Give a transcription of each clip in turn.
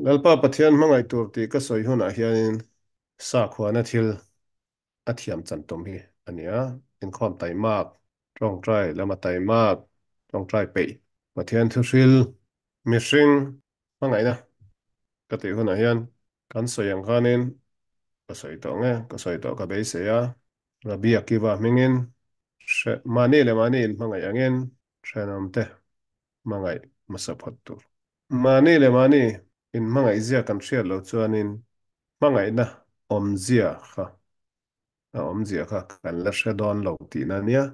Lalpa Pathian hmangaih tur tih ka sawi hunah hianin sakhuana thil a thiam chan tum hi a ni a, inkhawm taimak, tawngtai lama taimak, tawngtai peih, Pathian thuhril, mihring hmangaihna ka tih hunah hian kan sawi ang khanin ka sawi tawh nge, ka sawi tawh ka beisei a, Rabbi Akiva hmingin hre mahni leh mahni inhmangaih angin thenawmte hmangaih hmasa phawt tur. Mahni leh mahni inhmangaih zia kan hriat loh chuanin hmangaihna awmzia kha a awmzia kha kan la hre dawn lo tihna a nia.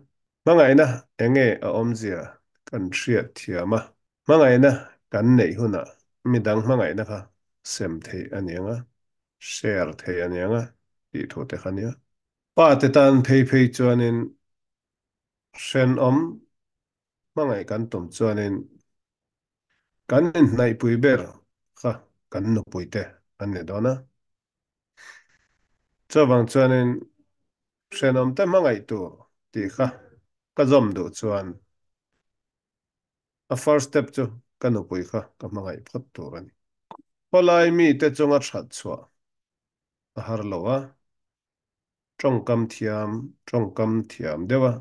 Hmangaihna enge a awmzia kan hriat thiam a, hmangaihna kan neih hunah midang hmangaihna kha sem theih a ni ang a, share theih a ni ang a tih thu te kha a nia. Pa te tan phei phei chuanin hrenawm hmangaih kan tum chuanin kan inhnaihpui ber kha kan nupuite an ni dawn a. Chuvang chuanin hrenawmte hmangaih tur tih kha ka zawm duh chuan a first step chu ka nupui kha ka hmangaih phawt tur a ni. Khawlai mite chunga that chhuah a har lo a, tawngkam thiam, tawngkam thiam deuh a,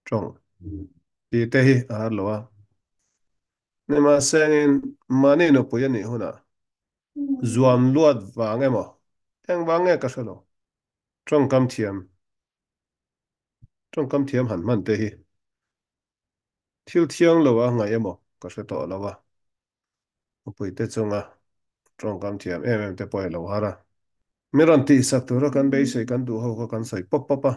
tawng tih te hi a har lo a. Nimahsengin mahni nupui a nih hunah zuam luat vang emaw eng vang nge ka hre lo. Tawngkam thiam, tawngkam thiam han hman te hi thil thiang lo a ngaih emaw ka hre tawh lo a. Mipuite chunga tawngkam thiam em em te pawh i lo har a. Mi rawn tihsak tura kan beisei kan duh ho kha kan sawi pawp pawp a.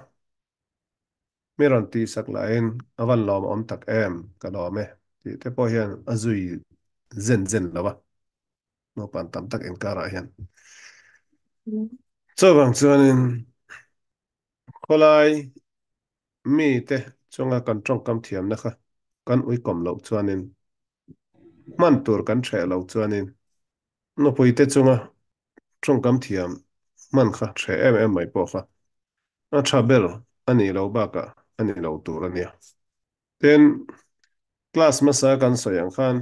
Mi rawn tihsak lahin a van lawmawm tak em ka lawm e tih te pawh hian a zui zen zen lo a, naupang tam tak inkarah hian. Chuvang chuanin khawlai mite chunga kan tawngkam thiamna kha kan uikawm loh chuanin hman tur kan hreh loh chuanin nupuite chunga tawngkam thiam hman kha hreh em em mai pawh kha a tha ber a nih loh bakah a ni lo tur a nia. Tin, class hmasa kan sawi ang khan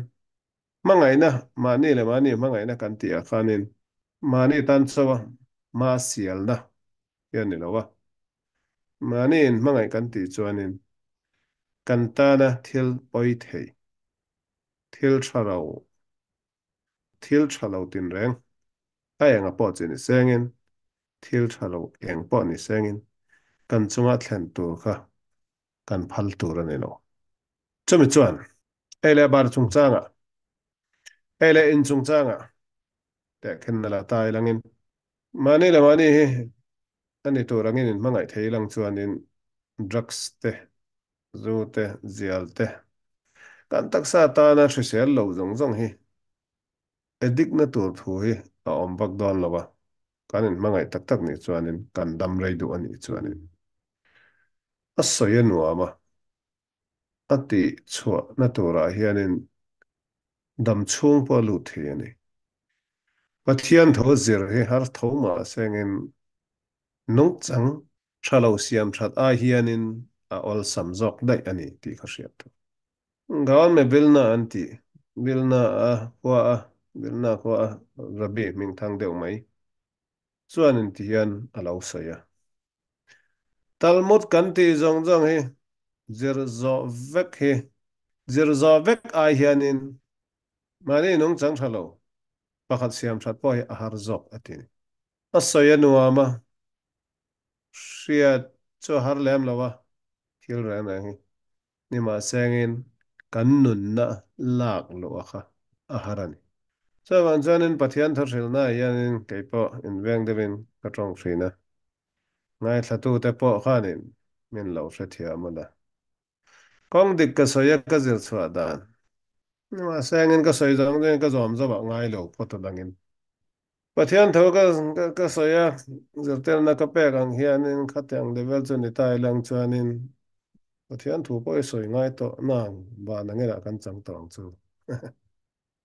hmangaihna, mahni leh mahni hmangaihna kan tih ah khanin mahni tan chauha hma sialna hi a ni lo a. Mahni in hmangaih kan tih chuanin kan tana thil pawi thei, thil tha ro, thil tha lo tinreng a enga pawh chi ni sengin, thil tha lo eng pawh ni sengin kan chunga thlen tur kha kan phal tur a ni lo. Chumi chuan ei leh bar chungchangah, ei leh in chungchangah tehkhenna la ta ilangin mahni leh mahni hi a ni tur angin inhmangaih thei ilang chuanin drugs te, zu te, zial te, kan taksa tana hrisel lo zawng zawng hi addict na tur thu hi a awm vak dawn lo a, kan inhmangaih tak tak nih chuanin kan dam rei duh a nih chuanin a sawi a nuam a, a tih chhuahna turah hianin dam chhung pawh a lut thei a ni. Pathian tho zir hi har tho mah sengin nungchang tha lo siam that ai hianin a awlsam zawk daih a ni tih ka hriat thu. Gaon me Vilna an tih, Vilna a khua a, Vilna khua a Rabbi hming thang deuh mai chuanin ti hian a lo sawi a. Talmud kan tih zawng zawng hi zir zawh vek hi zir zawh vek ai hianin mahni nungchang tha lo pakhat siam that pawh hi a har zawk a ti. A sawi a nuam a, hriat chu a har lem lo a, thil reng reng hi nimahsengin kan nunna lak luh a kha a har a ni. Chuvang chuanin Pathian thawhrilhnaah hianin kei pawh inveng deuhin ka tawng thin a, ngaithlatute pawh khanin min lo hrethiam a la. Kawng dik ka sawi a ka zir chhuah dan nimahsengin ka sawi zawng zawngin ka zawm zawmah ngai lo phawt a dangin. Pathian tho ka ka sawi a, zirtirna ka pek ang hianin khatiang level chu ni ta ilang chuanin Pathian thu pawh i sawi ngai tawh nang van angin ah kan chang tawh ang chu.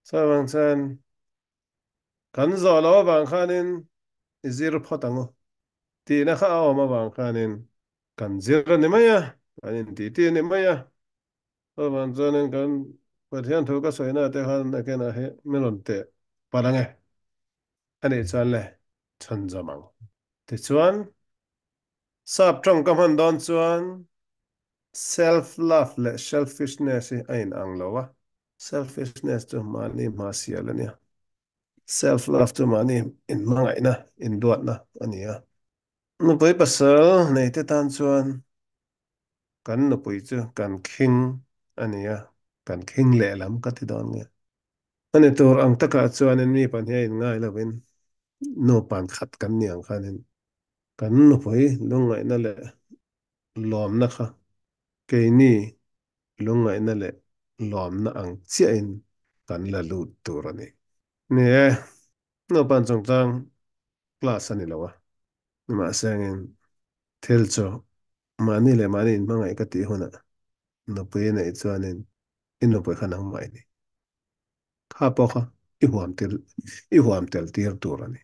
Chuvang chuan kan zawh loh avang khanin i zir phawt ang u tihna kha a awm avang khanin kan zir a ni mai a, kan intiti a ni mai a. Chuvang chuanin kan Pathian thu ka sawina te khan a kenah hi min rawn teh. Palh ange. Anih chuan le chhunzawm ang. Tichuan, sap tawng ka hman dawn chuan self love leh selfishness hi a inang lo a. Selfishness chu mahni hma sial a nia. Self love chu mahni inhmangaihna, induatna a ni a. Nupui pasal neite tan chuan kan nupui chu kan khing a ni a, kan khing lehlam ka ti dawn nge. A ni tur ang takah chuanin mi pahnih a inngai lovin nupan khat kan ni ang khanin kan nupui lungngaihna leh lawmna kha keini lungngaihna leh lawmna ang chiahin kan la lut tur a ni. Ni e, nupan chungchang class a ni lo a, nimahsengin thil chu mahni leh mahni inhmangaih ka tih hunah nupui neih chuanin i nupui kha nangmah i ni. Kha pawh kha i huam tir i huam tel tir tur a ni.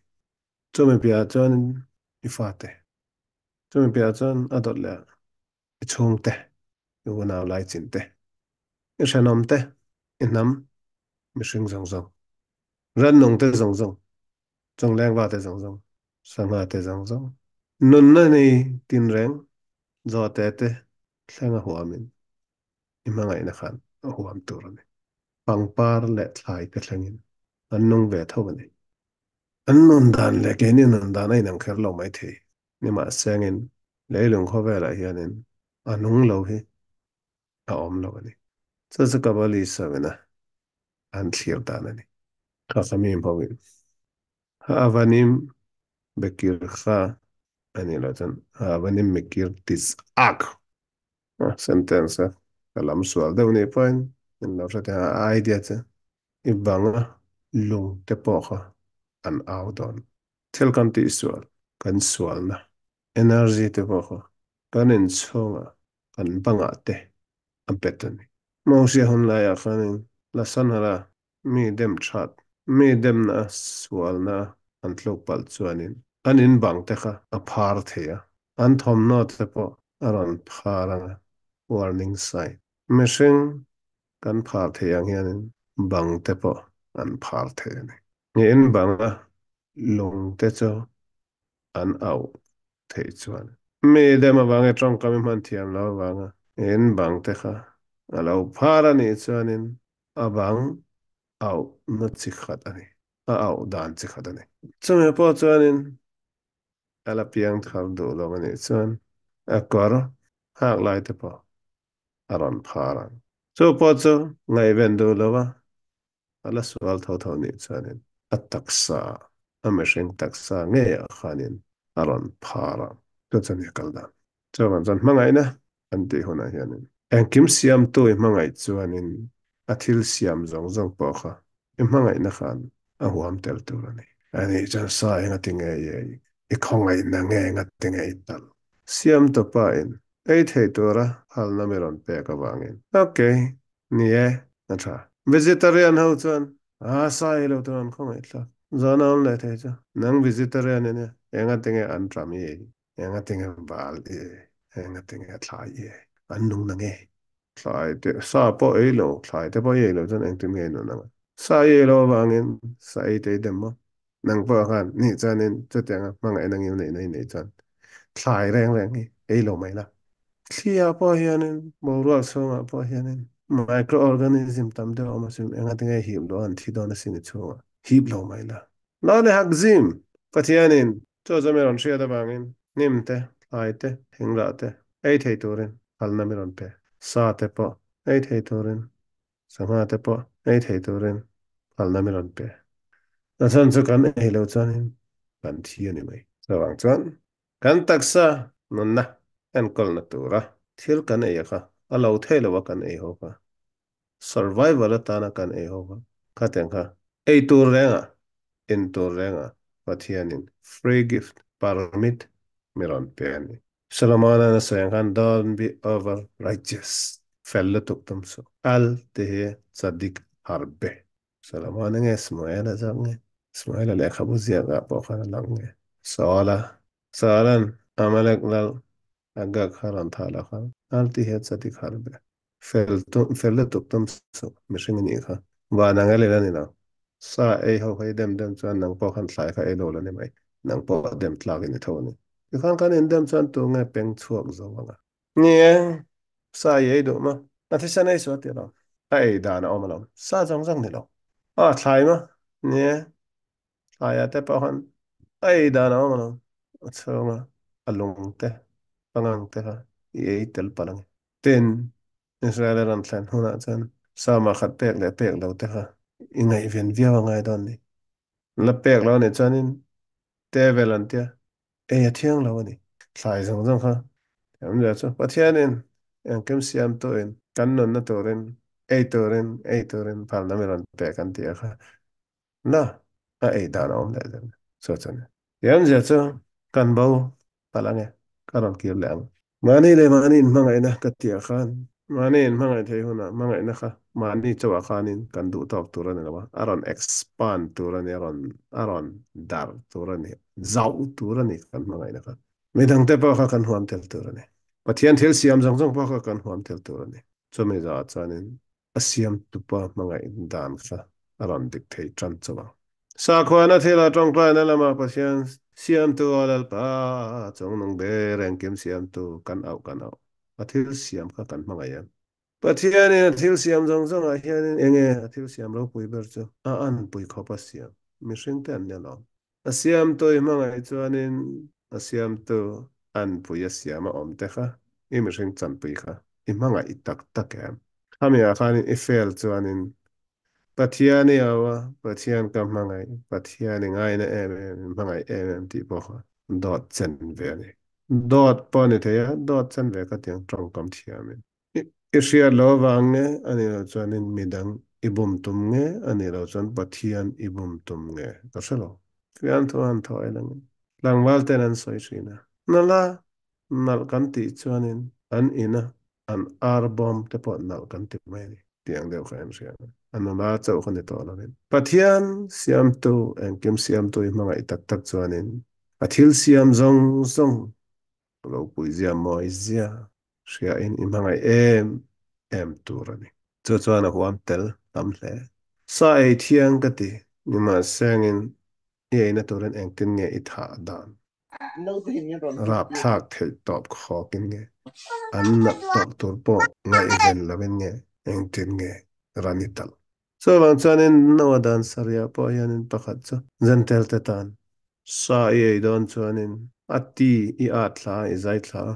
Chumi piahah chuan i fate, chumi piahah chuan a dawt leh i chhungte, i unau laichin te, i hrenawm te, i hnam, mihring zawng zawng, rannung te zawng zawng, chunglengva te zawng zawng, sangha te zawng zawng, nunna nei tinreng, zawhte te thleng a huamin i hmangaihna khan a huam tur a ni. Pangpar leh thlai te thlengin an nung ve tho a ni. An nun dan leh keini nun dan a inang kher lo maithei. Nimahsengin leilung khawvelah hianin a nung lo hi a awm lo a ni. Chu chu Kabali sawina an thlir dan a ni. Kha kha mi hmawin Ha'avanim Bekirkha a nih loh chuan Ha'avanim Mekir Tiz'ak sentence a ka lam sual deuh nih pawhin min lo hre thei a, a idea chu i banga lung te pawh kha an au dawn. Thil kan tihsual, kan sualna energy te pawh kha kan inchhungah kan bangah te a bet a ni. Mawngsia hun laiah khanin la sanhala mi dem that, mi demna sualna an tluk palh chuanin an in bang te kha a phar thei a, an thawmhnaw te pawh a rawn phar ang a, warning sign. Mihring kan phar thei ang hianin bang te pawh an phar thei a ni. Nge in banga lung te chu an auh theih chuan. Mi dem avanga tawngkam i hman thiam lo avanga in bang te kha a lo phar a nih chuanin a bang auh na chi khat a ni, a auh dan chi khat a ni. Chumi pawh chuanin a la piang thar duh lo a nih chuan a kawr hak lai te pawh a rawn phar ang. Chu pawh chu ngaihven duh lo a, a la sual tho tho nih chuanin a taksa, a mihring taksa ngeiah khanin a rawn phar ang. Chu chuan i kal dan. Chuvang chuan hmangaihna an tih hunah hianin engkim siamtu i hmangaih chuanin a thil siam zawng zawng pawh kha i hmangaihna khan a huam tel tur a ni. Ani chuan sa enga ti nge i ei? I khawngaihna nge enga ti nge i tal? Siamtu pa in ei thei tura phalna mi rawn pek avangin Ok, ni e, a tha. Vegetarian ho chuan a sa ei lo tur an khawngaih thlak. Zawhna awm leh thei chu nang vegetarian i nia, enga ti nge an ṭam i ei? Enga tinge val i ei? Enga tinge thlai i ei? An nung na nge? Thlai te, sa pawh ei lo, thlai te pawh i ei lo chuan engtin nge i nun ang a? Sa i ei lo avangin sa ei te i dem maw? Nang pawh khan nih chuanin chutianga hmangaihna ngil neihna i neih chuan thlai reng reng hi ei lo mai la. Thliah pawh hianin, boruak chhungah pawh hianin microorganism tam deuh a awm a sin, enga tinge hip loh an thi dawn asin i chhungah hip lo mai la. Lo le hak zim! Pathianin Chaw chu mi rawn hriat avangin hnim te, thlai te, thingrah te ei thei turin phalna mi rawn pe. Sa te pawh ei thei turin, sangha te pawh ei thei turin phalna mi rawn pe. A chhan chu kan ei lo chuanin kan thi a ni mai. Chuvang chuan kan taksa nunna enkawlna tura thil kan ei a kha a lo thei lo a kan ei ho kha survival atana kan ei ho kha khatiang kha ei tur renga in tur renga Pathianin free gift permit mi rawn pe a ni. Solomon-a na sawi ang khan don't be over righteous, fel lutuk tum suh, al ti hi tzadik harbe. Solomon-a nge Smuela zawk nge? Smuela lehkhabu ziakah pawh khan a lang nge? Saul-a, Saul-a'n Amalek lal Agag kha rawn thah lo khan al ti hi tzadik harbe. Fel tum, fel lutuk tum suh, mihring a nih kha. Van ang elin a ni lo. Sa ei ho kha i dem dem chuan nang pawh khan thlai kha ei lo la ni mai. Nang pawh dem tlak in i tho a ni. Tikhan kan indem chuan tu nge peng chhuak zo ang a? Ni e, sa i ei duh maw? A thisen ei suah tih lo. A ei dan a awm alawm. Sa zawng zawng ni lo. A thlai maw? Ni e, thlaiah te pawh khan a ei dan a awm alawm. A chhunga a lung te, pangang te kha i ei tel palh ang e. Tin, Israel a rawn thlen hunah chuan Sama khat pek leh pek lo te kha i ngaihven viau a ngai dawn ni. La pek lo anih chuanin Tevel an tia, ei a thiang lo a ni. Thlai zawng zawng kha thiam zia chu Pathianin engkim siam tuin kan nunna turin ei turin ei turin phalna mi rawn pek an ti a kha na a ei dan a awm leh zel chu chu a ni. Thiam zia chu kan bo Palh ange, ka rawn kir leh ang. Mahni leh mahni inhmangaihna ka tih ah khan, mahni inhmangaih theih hunah hmangaihna kha mahni chauh ah khanin kan duh tawk tur a ni lo a, a rawn expand tur a ni, a rawn a rawn dar tur a ni, zauh tur a ni kan hmangaihna kha. Midangte pawh kha kan huam tel tur a ni. Pathian thil siam zawng zawng pawh kha kan huam tel tur a ni. Chumi zawhah chuanin a siamtupa hmangaih dan kha a rawn dik thei tan chauh ang. Sakhuana thila tawngtaina lama Pathian siamtu a Lalpa chungnung ber engkim siamtu kan auh kan auh. A thil siam kha kan hmangaih em? Pathianin a thil siam zawng zawngah hianin enge a thil siam ropui ber chu a anpui khawp a siam mihringte an ni alawm. A siamtu i hmangaih chuanin a siamtu anpui a siam a awm te kha i mihring chanpui kha i hmangaih tak tak em? Khami ah khanin i fail chuanin Pathian i au a, Pathian ka hmangaih, Pathian i ngaina em em, i hmangaih em em tih pawh kha dawt chen ve a ni. Dawt pawh a ni thei a, dawt chen ve ka tiang tawngkam thiamin. I hriat lo avang nge a nih loh chuanin midang i bum tum nge a nih loh chuan Pathian i bum tum nge ka hre lo. Fiamthu han thaw el angin tlangval ten an sawi thin a, nala nalh kan tih chuanin an ina an ar bawm te pawh nalh kan ti mai a ni tih ang deuh kha en hria a, a nula chauh kha ni tawh lovin. Pathian siamtu engkim siamtu i hmangaih tak tak chuanin a thil siam zawng zawng ropui zia mawi zia hriain i hmangaih em em tur a ni. Chu chuan a huam tel tam hle. Sa ei thiang ka ti, nimahsengin i eina turin engtin nge i thah dan? Rapthlak theih tawp khawkin nge? An nat tawp tur pawh ngaihven lovin nge engtin nge ran i talh? Chuvang chuanin Noah dan sarihah pawh hianin pakhat chu Zentel te tan sa i ei dawn chuanin a ti i at thla a, i zai thla a,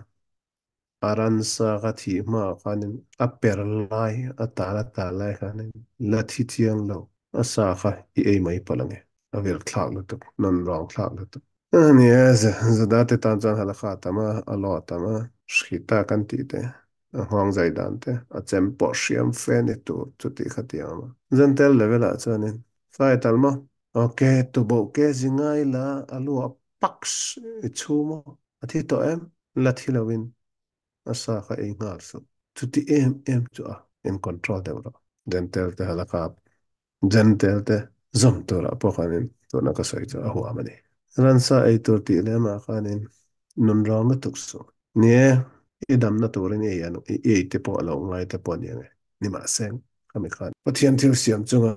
a ransa ka thih hmaah khanin a per lai, a tal a tal lai khanin la thi chiang lo, a sa kha i ei mai palh ange, a vir thlak lutuk, nawn rang thlak lutuk. A ni e, Juda te tan chuan halakha a tam a, a law a tam a, hrita kan tih te, a nghawng zai dan te, a chem pawh hriam fe ni tur chuti kha ti ang a. Zentel level ah chuanin fai tal maw? Ok, tuboh ke zi ngai la a lu a paks i chhu maw? A thi tawh em? La thi loin a sa kha ei nghal suh. Chuti em em chu a in control deuh rawh. Zentel te halakha Gentel te zawm turah pawh khanin tuna ka sawi chu a huam a ni. Ransa ei tur tih lemah khanin nun rang lutuk suh. Ni e, i damna turin i ei a, i ei te pawh a lo ngai te pawh a ni ang e. Nimahse, khami khan Pathian thil siam chunga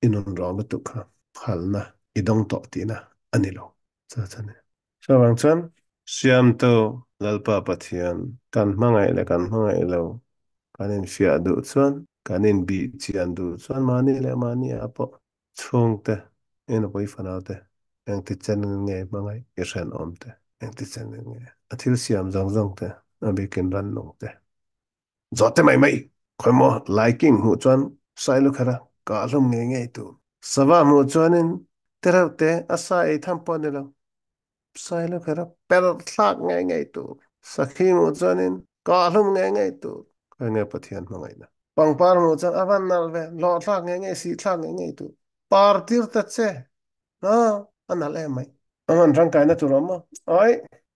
i nun rang lutuk kha phalna i dawng tawh tihna a ni lo. Chu chu a ni. Chuvang chuan Siamtu Lalpa Pathian kan hmangaih leh kan hmangaih lo kan infiah duh chuan, kan inbih chian duh chuan mahni leh mahni ah pawh chhungte, inupui fanaute engti chen nge hmangaih i hrenawm te, engti chen nge a thil siam zawng zawng te, a bikin rannung te Zawh te mai mai, khawi maw laiking hmuh chuan Sailukhera kah hlum ngei ngei tur. Sava hmuh chuanin tereuh te a sa ei tham pawh a ni lo, Sailukhera per thlak ngei ngei tur. Sakhi hmuh chuanin kah hlum ngei ngei tur. Khawi nge Pathian hmangaihna. Pangpar hmuh chuan a van nalh ve, hlawh thlak ngei ngei, sih thlak ngei ngei tur. Par tir ta che, ha, a nalh em mai. A hman tangkaina tur a awm maw? Ai,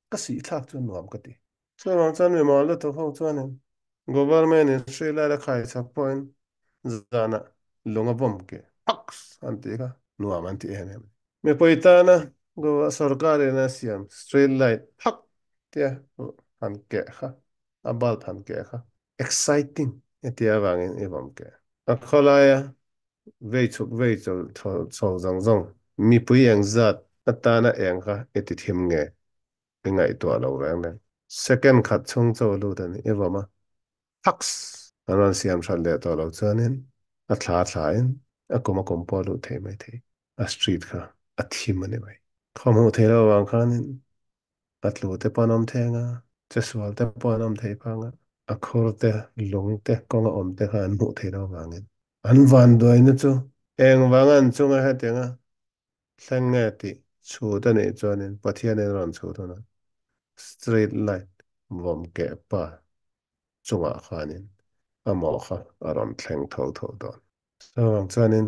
ka sih thlak chu nuam ka ti. Chuvang chuan mi mawl lutuk ho chuanin Government in hri laila khai chak pawhin zanah lung a bawm keh phaks an tih kha nuam an ti em em a ni. Mipui tana Goa sorkarin a siam street light phak tia han keh kha, a bulb han keh kha exciting i tia avangin i bawm keh. A khawlaia Vei chhuk vei chho chho zawng zawng mipui eng zat atana eng kha i ti thim nge i ngaihtuah lo reng reng. Second khat chhung chaw lut a ni i vawm a, thaks! An rawn siam hrat leh tawh lo chuanin a thla thla in a kum a kum pawh a luh thei mai thei. A street kha a thim a ni mai. Khaw hmuh theih loh avang khanin a tlu te pawh an awm thei anga, chesual te pawh an awm thei phang a, a khur te, lung te, kawnga awm te kha an hmuh theih loh avangin an vanduaina chu engvanga an chunga hetianga thleng nge tih chhut a nih chuanin Pathianin a rawn chhut hun a, street light vawm keh pa chungah khanin a mawh kha a rawn thleng tho tho dawn. Chuvang chuanin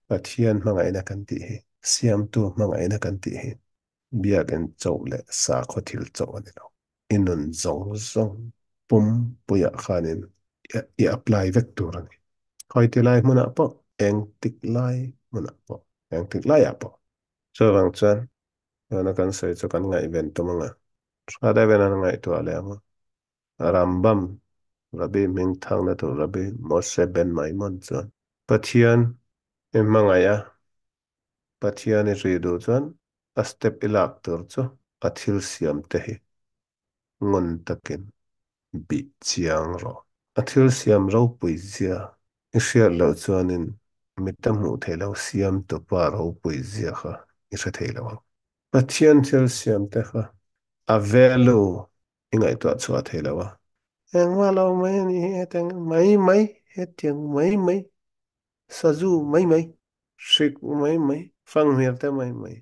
Pathian hmangaihna kan tih hi, Siamtu hmangaihna kan tih hi biakinn chauh leh sakhaw thil chauh a ni lo. I nun zawng zawng pum puiah khanin i apply vek tur a ni. Khawi ti lai hmunah pawh, eng tik lai hmunah pawh, eng tik laiah pawh. Chuvang chuan tuna kan sawi chu kan ngaihven tum anga tha deuhin an ngaihtuah leh ang a. Rambam, Rabbi hming thangna tur Rabbi Moshe ben Maimon chuan Pathian i hmangaih a, Pathian i ri duh chuan a step i lak tur chu a thil siam te hi ngun takin bih chiang rawh. A thil siam ropui zia i hriat loh chuanin mita hmuh theih lo siam tupa ropui zia kha i hre thei lo ang. Pathian thil siam te kha a value i ngaihtuah chhuah thei lo a. Engmah lo mai a ni hi hetiang mai mai, hetiang mai mai, sazu mai mai, hrik mai mai, fanghmir te mai mai,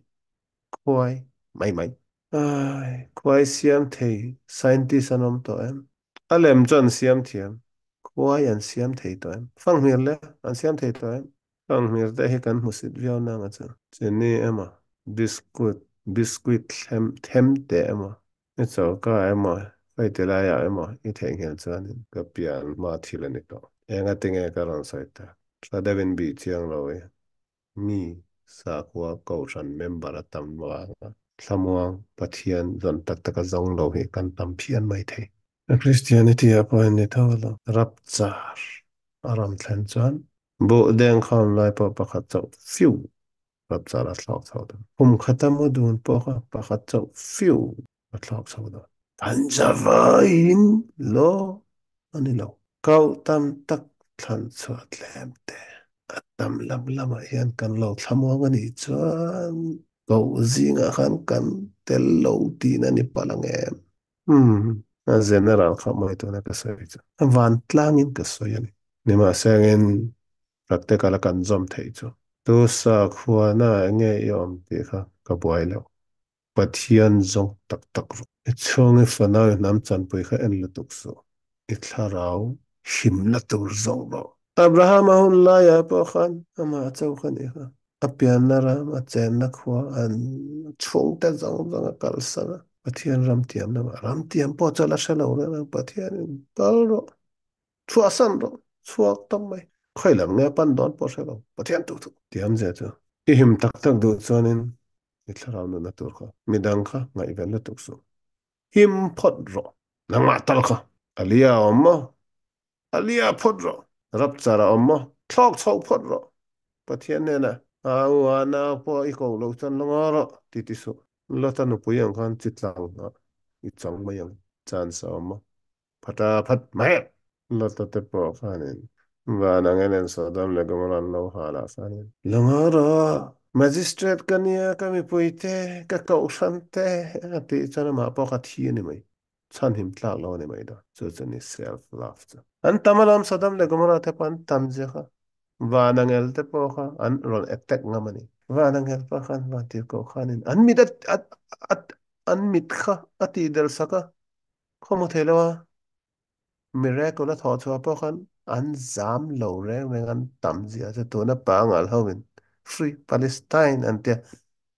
khuai mai mai. Ai, khuai siam thei scientist an awm tawh em? A lem chu an siam thiam, khuai an siam thei tawh em? Fanghmir le an siam thei tawh em? Fanghmir te hi kan hmusit viau nang a chu. Chini emaw, biscuit, biscuit thlem, them te emaw, i choka emaw, hei ti laiah emaw i theihnghilh chuanin ka pian hma thil a ni tawh. Enga tinge ka rawn sawi tak? Tha deuhin bih chiang lo i mi sakhua kohhran member a tam vanga thlamuang Pathian zawn tak taka zawng lo hi kan tam phian mai thei. Christianity ah pawh in ni tho lo. Rapchar a rawn thlen chuan Buh deng khawm lai pawh pakhat chauh fiu rapchar a thlawk chho dawn. Kum khata mu dun pawh kha pakhat chauh fiu a thlawk chho dawn. An zavaiin law a ni lo. Kauh tam tak thlan chhuah tlem te a tam lam lamah hian kan lo thlamuang a nih chuan koh zingah khan kan tel lo tihna ni palh ang em? Umm, a general kha mawi tuna ka sawi chu a vantlangin ka sawi a ni. Nimahsengin practical a kan zawm theih chu. Tu sakhuana enge i awm tih kha ka buai lo. Pathian zawng tak tak rawh. I chhung i fanau i hnam chanpui kha en lutuk suh. I thlarau himna tur zawng rawh. Abrahama hun laiah pawh khan amah a cho kha nih kha. A pianna ram, a chenna khua, an chhungte zawng zawng a kalsan a. Pathian ram tiam lamah ram tiam pawh chu a la hre lo reng reng. Pathianin kal rawh, chhuahsan rawh, chhuak tam mai. Khawi lam nge a pan dawn pawh hre lo. Pathian tu thu tiam zia chu i him tak tak duh chuanin i thlarau nunna tur kha midang kha ngaihven lutuk suh. Him phawt rawh. Nangmah tal kha a lia a awm maw? A lia phawt rawh. Rapchar a awm maw? Thlawk chho phawt rawh. Pathian hnenah, A u a nau pawh i ko lo chuan la ngaw rawh, ti ti suh. Lota nupui ang khan chi tlang ah i chang mai ang. Chance a awm maw? Phata phat mai! Lota te pawh khanin van ang en en Sodom leh Gomorrah an lo hal ah khanin. La ngaw rawh! Magistrate ka nia, ka mipui te, ka kohhran te, a tih chuan amah pawh kha thi a ni mai. Chhanhim tlak lo a ni mai dawn. Chu chu ni self love chu. An tam alawm Sodom leh Gomorrah te pawh an tam zia kha. Van angel te pawh kha an rawn attack ngam a ni. Van angel pawh khan van tirhkoh khanin an mit a an mit kha a tih del sak a, khaw hmu thei lo a. Miracle a thawh chhuah pawh khan an zam lo reng reng an tam zia chu tuna pangal ho in Free Palestine an tia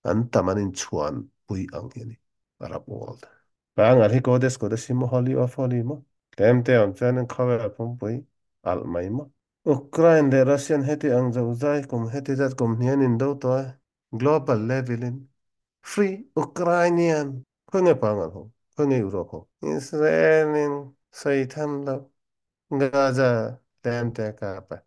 an tam an inchhuan pui ang hi a ni Arab world. Pangal hi Kodesh Kodeshim maw Holy of Holy maw tlem te awm chuan in khawvel pumpui alh mai maw. Ukraine leh Russian heti ang zozai kum heti zat kum hnih an indo tawh e global level in Free Ukrainian Khawi nge pangal ho? Khawi nge Europe ho? Israel in sawi tham lo. Gaza tlem te kap a.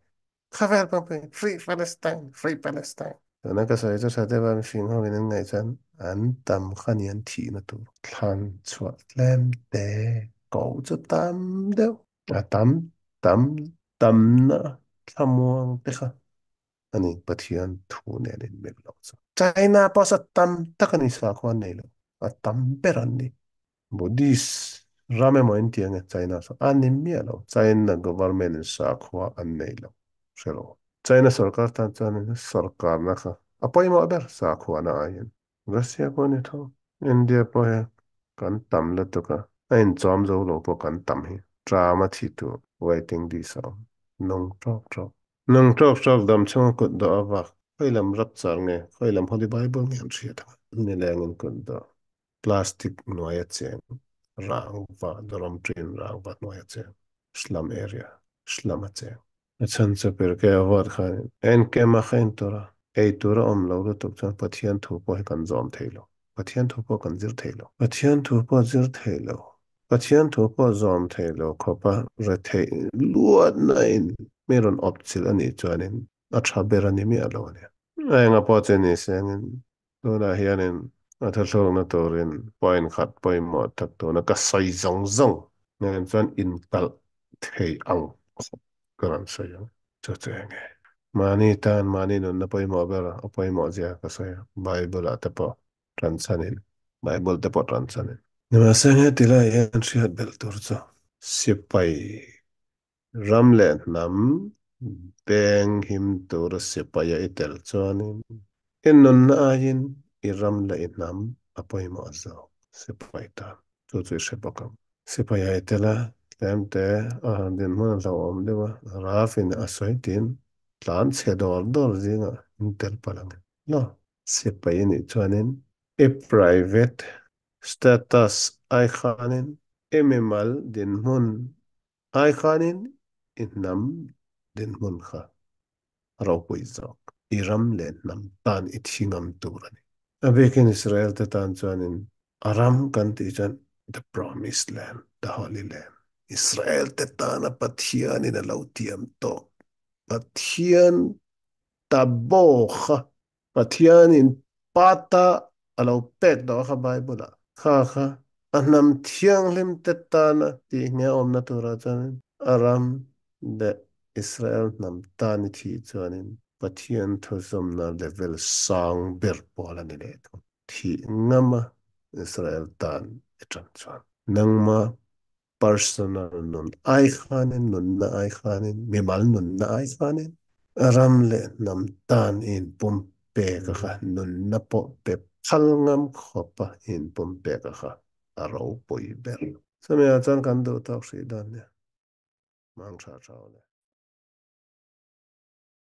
Khawvel pangpui Free Palestine, Free Palestine. Tuna ka sawi chu tha deuh a, mihring ho in an ngaih chuan an tam kha ni an thihna tur. Thlan chhuah tlem te ko chu tam deuh. A tam tam tamna thlamuang te kha a ni Pathian thu nen in mil lo chu. China pawh sa tam tak a ni sakhua an nei lo, a tam ber an ni. Buddhist ram emaw in tih ange China chu a ni miah lo. China government in sakhua an nei lo hre lo. China sorkar tan chuan sorkarna kha a pawimawh ber sakhua na aiin. Russia pawh a ni tho. India pawh hi kan tam lutuk a, a inchawm zo lo pawh kan tam hi. Tram a thi tur waiting list a awm. Nung tawk tawk. Nung tawk tawk dam chhunga kut dawh a vak. Khawi lam rap char nge, khawi lam Holy Bible nge an hriat ang a? Nilengin kut dawh. Plastic hnuaia cheng rangva dawrawm ṭin rangva hnuaia cheng slum area slum a cheng. A chhan chu pirke a vote khan enkem a khain tura ei tur a awm lo lutuk chuan Pathian thu pawh hi kan zawm thei lo. Pathian thu pawh kan zir thei lo. Pathian thu pawh zir thei lo. Pathian thu pawh zawm thei lo khawpa retheih luatna in mi rawn awp chilh a nih chuanin a tha ber a ni miah lo a nia. A enga pawh che ni sengin Tunah hianin a thuthlukna turin point khat pawimawh tak tuna ka sawi zawng zawng nen chuan inkalh thei ang khawp ka rawn sawi ang. Chu chu eng nge? Mahni tan mahni nunna pawimawh ber a pawimawh zia ka sawi a, Bible ah te pawh tan chhanin, Bible te pawh tan chhanin. Nimahse heti lai hian hriat belh tur chu sipai Ram leh hnam peng him tura sipaia i tel chuanin i nunna aiin i ram leh i hnam a pawimawh zawk sipai tan. Chu chu i hre bawk ang. Sipaia i tel a, tlemte a han dinhmun a hlauhawm deuh a, Rafin a sawi tiin tlan chhe dawr dawr zingah in tel palh ang em? No. Sipai i nih chuanin i private status ai khanin i mimal dinhmun Ai khanin i hnam dinhmun kha a ropui zawk. I ram leh hnam tan i thi ngam tur a ni. A bikin Israel te tan chuanin a ram kan tih chuan the promised land, the holy land, Israel te tana Pathianin a lo tiam tawh Pathian ta bo kha Pathianin pata a lo pek dawh kha Bible-ah kha kha a hnam thianghlim te tana tih nge awmna turah chuanin a ram leh Israel hnam tan i thih chuanin Pathian thuzawmna level sang ber pawl a ni leh thung. Thih ngama Israel tan i tan chuan nangma personal nun ai khanin, nunna ai khanin, mimal nunna ai khanin, ram leh hnam tan inpum pek a kha, nunna pawh pe phal ngam khawpa inpum pek a kha a ropui ber. Chumi ah chuan kan duh tawk hrih dawn nia. Mang tha tha awle.